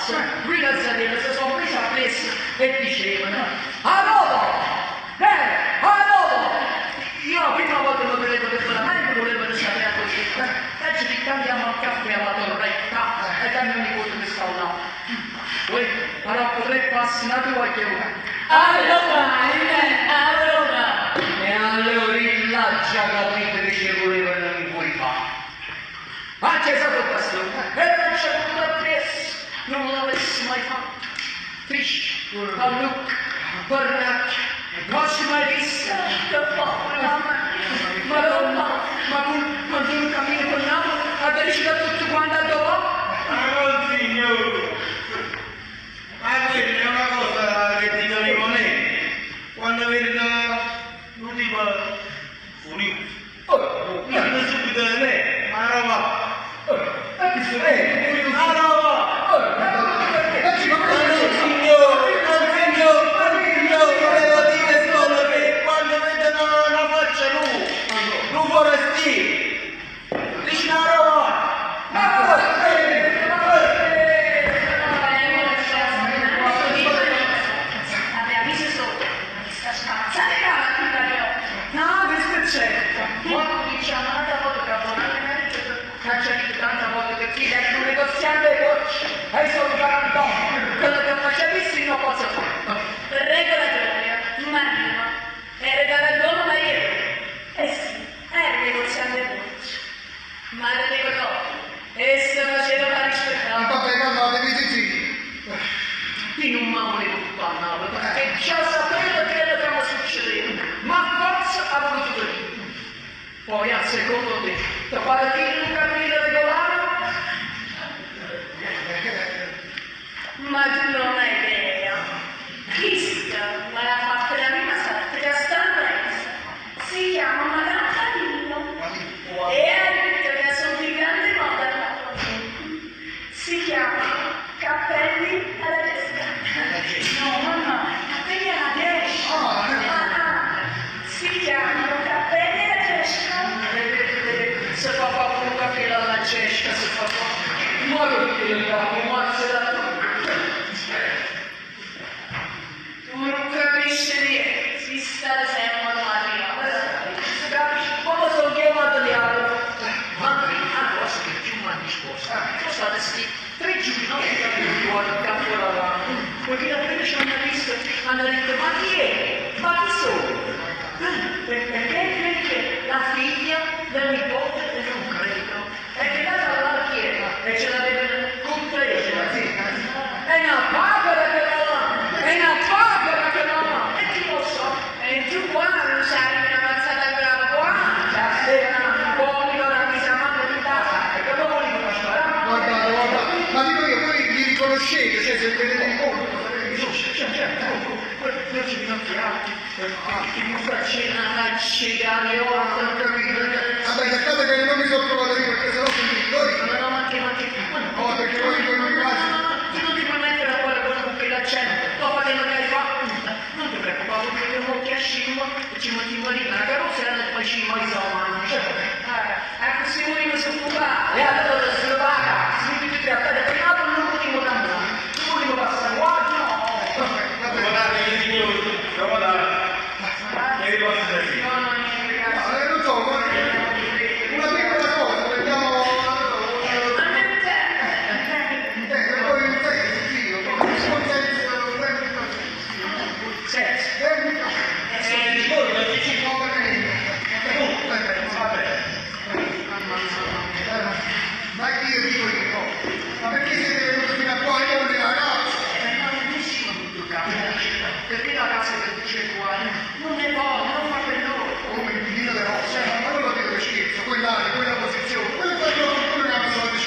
passo, qui la zaniera si sono messa appresso e dicevano A nuovo! Eh, a nuovo! Io la prima volta non volevo che veramente volevo sapere così. E ci dico andiamo al caffè alla torretta e dammi un nipote che sta là. Poi, allora potrei passare una tua chiesa. Allora, allora! E allora là già capito che ci volevano in cui fa. Ah, c'è stato il pastore, e non c'è voluto appresso, non l'avessi mai fatto. Fish, Alluc, Bernacchio, non si mai vista, che povera mamma. Madonna, ma tu, ma tu non cammini con Napoli, a da tutto quanto a dove? Ma non signore! Ma quella è una cosa che ti rimanere. Quando vedo un tipo furioso, Oh, io subito da me, ma roba, oh, e che sono? ma roba! Oh, perché? Ma non signore, non signore, ma signore, volevo dire solo che quando vedono una faccia lui, non forestiero, dice una roba! No, questo è certo. Ma diciamo un'altra volta che c'è tanta volta che chi è un negoziante e porci, e sono garantito. Quello che facevi non posso fare. Regola propria, Marino. Era galantuomo ma io. Eh sì, era negoziante porci. Ma era negozio. E se faceva fare rispettare. Vabbè, calmatevi, sì, sì. Io non mi volevo occupare, perché già sapevo che era che mi succedeva, ma forza ha voluto dire. Poi, a secondo te, ti pare che un cammino regolare? Ma tu non hai idea. Chissà, ma l'ha fatta la prima sarta che sta in paese. Si chiama Madame Camillo. E ha detto che sono di grande moda a Napoli. Si chiama Cappelli alla testa. No, mamma, cappelli alla testa. Ah, ah. Si chiamano cappelli alla testa. Se fa proprio un cappello alla cesca, se fa proprio... Ma perché il capo mazza Tu non capisci niente, si sta sempre mattina. Si capisce come sono chiamato gli altri. Ma una cosa che più mi ha disposto, sono stati questi tre giorni che abbiamo fuori il campo là, perché la prima ci hanno visto, hanno detto ma chi è? Ma chi sono? Perché? Perché la figlia del nipote e non credo. È che andata alla chiesa e ce l'avevano con tre, ce l'avevano. È una papera che la va, è una papera che la va, e chi lo sa? E tu qua non sai una mazzata brava qua. La sera poi la misa mano di casa, e che lo volevo fare? Guardate, guardate. Ma dico io, voi li riconoscete, cioè se li vedete in conto. Noi ci ginocchiati, ti faceva una cigare Ah, ho capito, perché... Vabbè, aspettate che non mi sono trovato io, perché sennò sono voi. No, no, ma che, ma che... Oh, perché voi non No, rimasti. no, no, tu non ti puoi mettere a paragone con quella gente, dopo che non hai fatto, non ti preoccupare, perché mo che uscimmo e ci mettiamo lì nella carrozza e poi ci mangiamo. Ah, così vogliamo soffocare. E allora si va a casa, si tutti a terra, prima non vogliamo camminare, non vogliamo passare, guarda, no. Vabbè, vabbè. Guardate, signori, guardate, che vi posso dire? No, no, niente, grazie. No, non so, una piccola cosa, prendiamo... Ma non c'è. Poi un senso, sì, un senso, un Senso. Ma io dico io, ma perché siete venuti fino a qua? Io volevo la casa. Ma non riuscivo tutto il capo, perché la casa che dice qua